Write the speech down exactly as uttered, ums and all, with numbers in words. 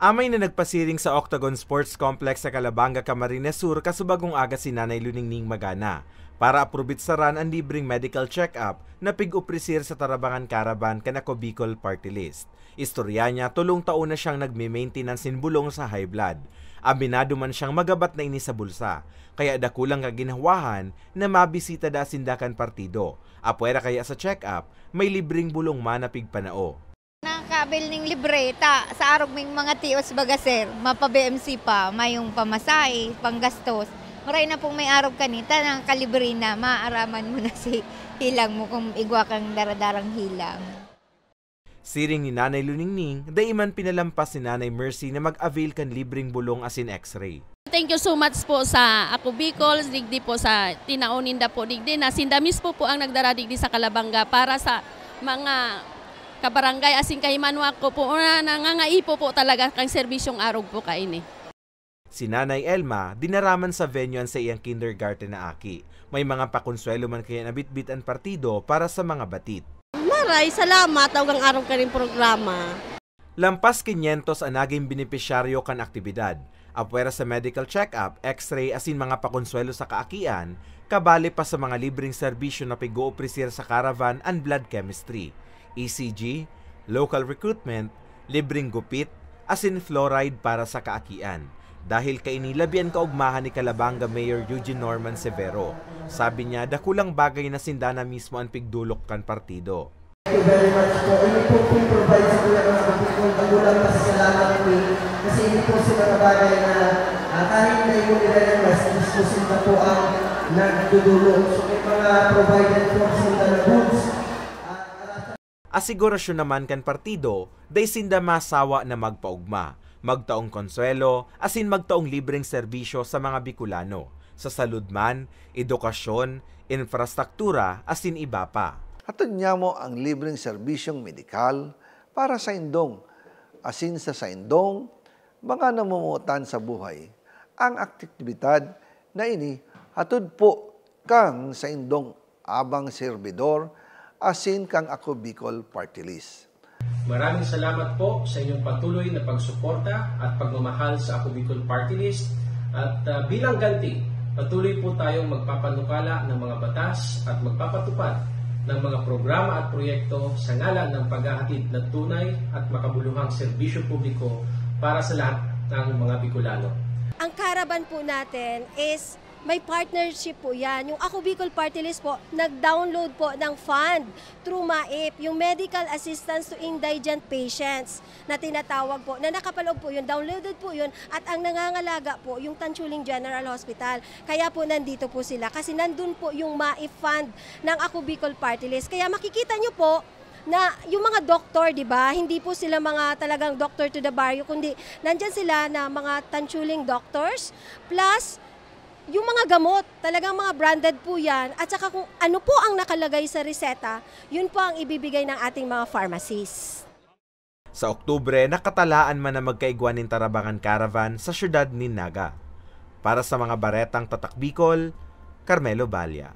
Amay na nagpasiring sa Octagon Sports Complex sa Calabanga, Camarines Sur, kasubagong aga si Nanay Luningning Magana para aprobitsaran an libreng medical check-up na pig-opresir sa Tarabangan Caravan kan Ako Bicol Party List. Istorya niya, tolong taon na siyang nagme-maintenance nin bulong sa high blood. Aminado man siyang magabat na ini sa bulsa, kaya dakulang kaginhawahan na mabisita daa sinda kan partido. Apwera kaya sa check-up, may libreng bulong man na pigpanao. Nakakabil ning libre ta sa arog ming mga tios baga, sir. Mapa-B M C pa, mayong pamasahe, panggastos. Maray na pong may arog kanita, nakakalibre na, maaaraman mo na si hilang mo kung igwa kang daradarang hilang. Siring ni Nanay Luningning, dai man pinalampas si Nanay Mercy na mag-avail kan libreng bulong asin X-ray. Thank you so much po sa Ako Bicol, digdi po sa tinao ninda po digdi, na sinda mismo po ang nagdara digdi sa Calabanga para sa mga kabarangay asin kahimanwa ko po, na nangangaipo po talaga kan serbisyong arog po kaini. Si Nanay Elma, dinaraman sa venue an saiyang kindergarten na aki. May mga pakonsuwelo man kaya na bitbit an partido para sa mga batit. Maray, salamat, daog an arog kaning programa. Lampas kinyentos an nagin benepisyaryo kan aktibidad. Apwera sa medical check-up, X-ray asin mga pakonsuwelo sa kaakian, kabali pa sa mga libreng serbisyo na pig-oofrecer sa caravan an blood chemistry, E C G, local recruitment, libreng gupit, asin fluoride para sa kaakian. Dahil kaini labi an kaogmahan ni Calabanga Mayor Eugene Norman Severo. Sabi niya, dakulang bagay na sinda na mismo an pigdolok kan partido. Thank you very much po. Ini po po provide sa kuya mga kapitbahay. Dakulang pasasalamat po. Kasi ini po sa mga bagay na, ah, kahit na yung nire-request, gusto sinda po ang nagdudulong. So, may mga provided po sinda na goods. Ah, Asigurasyon naman kan partido, dai sinda masawa na magpaogma, magtaong konsuwelo, asin magtaong libreng serbisyo sa mga Bicolano, sa salud man, edukasyon, infrastruktura, asin iba pa. Hatod niamo ang libreng serbisyong medikal para sa indong asin sa saindong mga namomotan sa buhay. Ang aktibidad na ini hatod po kan saindong abang serbidor asin kan Ako Bicol Party List. Maraming salamat po sa inyong patuloy na pagsuporta at pagmamahal sa Ako Bicol Party List at, ah, bilang ganti, patuloy po tayong magpapanukala ng mga batas at magpapatupad ng mga programa at proyekto sa ngalan ng paghahatid ng tunay at makabuluhang serbisyo publiko para sa lahat ng mga Bicolano. Ang caravan po natin is may partnership po yan. Yung Ako Bicol Party List po, nag-download po ng fund through MAIP, yung Medical Assistance to Indigent Patients na tinatawag po, na nakapaloob po yun, downloaded po yun, at ang nangangalaga po yung Tanchuling General Hospital. Kaya po nandito po sila kasi nandun po yung MAIP fund ng Ako Bicol Party List. Kaya makikita nyo po na yung mga doktor, di ba, hindi po sila mga talagang doctor to the barrio, kundi nandyan sila na mga Tanchuling doctors, plus yung mga gamot, talagang mga branded po yan. At saka kung ano po ang nakalagay sa reseta, yun po ang ibibigay ng ating mga pharmacies. Sa Oktubre, nakatalaan man na magkaigwa nin Tarabangan Caravan sa siyudad nin Naga. Para sa mga baretang Tatak Bicol, Carmelo Balla.